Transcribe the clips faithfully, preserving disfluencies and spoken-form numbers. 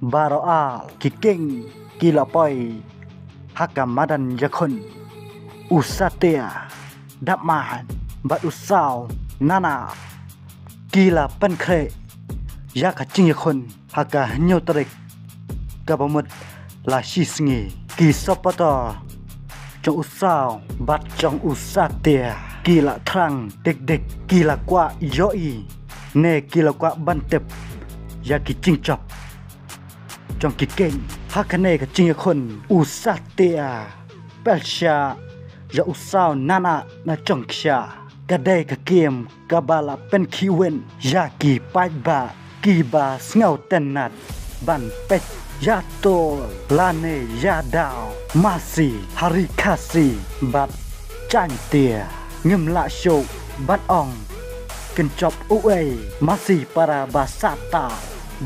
Baroh ar ki king ki la poi ha ka madan ïakhun. U Satia Dapmar bad u Saw Nana ki la pynkhreh ïa ka jingïakhun ha ka hynñiew tarik kaba mut la shi sngi. Ki supporter jong u Saw bad jong u Satia ki la thrang dik dik, ki la kwah ïohi ne ki la kwah ban tip ïa ki jingjop jong ki king. Ha kane ka jingïakhun u Satia pyrshah ïa u Saw Nana na jong ki sha. Ka dei ka kem kaba la pynkhih win ïa ki paidbah kiba sngew tynnat ban peit ïa tol lane ïa daw masi ha ri Khasi bad Jaiñtia. Ngim lah shuh ban ong kin jop uei, masi para ba sah taw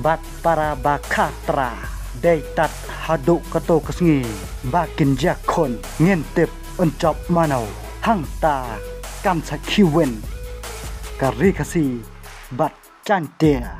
bad para ba kha trai. Dei tad haduh kato ka sngi ba kin ïakhun ngin tip un jop mano. Hangta kan sa khih win ka ri Khasi bad Jaiñtia.